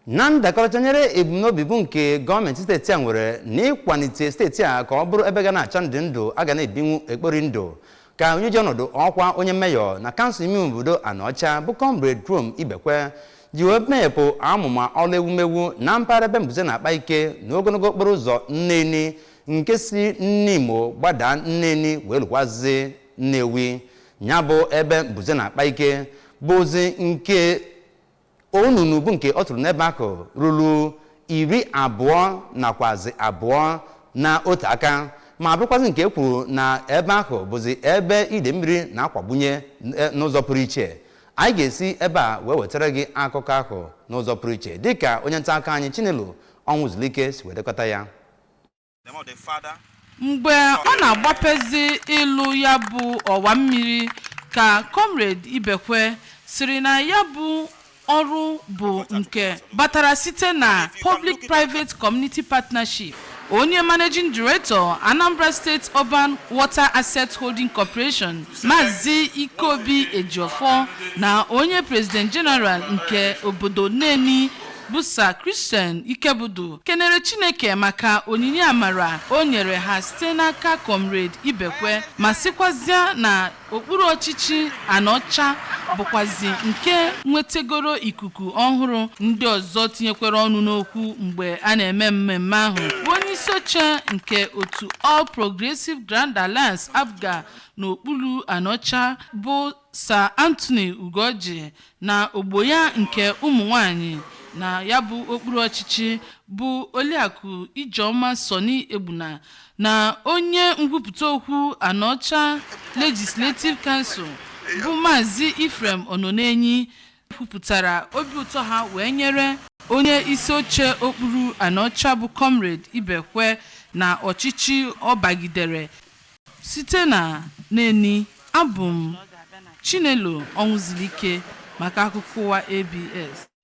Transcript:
Na ndakọrịta nyere ebumnobi bụ nke gọọmenti steeti a nwere n'ịkwalite steeti a ka ọ bụrụ ebe ga na-acha ndụ ndụ a ga na-ebinwu ekpori ndụ, ka onye ji ọnọdụ ọkwa onye meyọ na kansụl ime obodo Anaọcha bụ Comrade Jerome Ibekwe ji wee meghepụ amụma ọrụ ewumewu na mpaghara ebe mbuze na-akpa ike n'ogologo okporo ụzọ Nneni nke si Nimo gbadaa Nneni wee lukwazi Nnewi. Ya bụ ebe mbuze na-akpa ike bụzi nke onunu bụ nke ọ tụrụ n'ebe ahụ ruru 22 na otu aka, ma bụrụkwazị nke e kwuru na ebe ahụ bụzi ebe ide mmiri na-akwagbunye n'ụzọ pụrụ iche. Anyị ga-esi ebe a wee wetara gị akụkọ ahụ n'ụzọ pụrụ iche dịka onye nta akụkọ anyị Chinelo Ọnwụzulike si wee dekọta ya. Mgbe ọ na-agbapezi ịlụ ya bụ ọwa mmiri ka Comrade Ibekwe sịrị na ya bụ ọrụ bụ nke batara site na Public Private Community Partnership. Onye Managing Director, Anambra State Urban Water Asset Holding Corporation, Maazị Ikeobi Ejiofor, na onye President General nke obodo Nneni bụ Sir Christian Ikebudu kenere Chineke maka onyinye amara o nyere ha site n'aka Comrade Ibekwe, ma sịkwazịa na okpuru ọchịchị Anaọcha bụkwazi nke nwetegoro ikuku ọhụrụ. Ndị ọzọ tinyekwara ọnụ n'okwu mgbe a na-eme mmemme ahụ bụ onye isi oche nke otu All Progressive Grand Alliance, APGA, n'okpuru Anaọcha bụ Sir Anthony Ugoji, na ogbo ya nke ụmụ nwanyị na ya bụ okpuru ọchịchị bụ Oliakụ Ijeọma Soni Egbuna, na onye nkwupụta okwu Anaọcha Legislative Council bụ Maazị Ifrem Ọnọnenyi kwupụtara obi ụtọ ha wee nyere onye isi oche okpuru Anaọcha bụ Comrade Ibekwe na ọchịchị ọ bagidere site na Neni. Abụ m Chinelo Ọnwụzilike maka akụkọ ụwa ABS.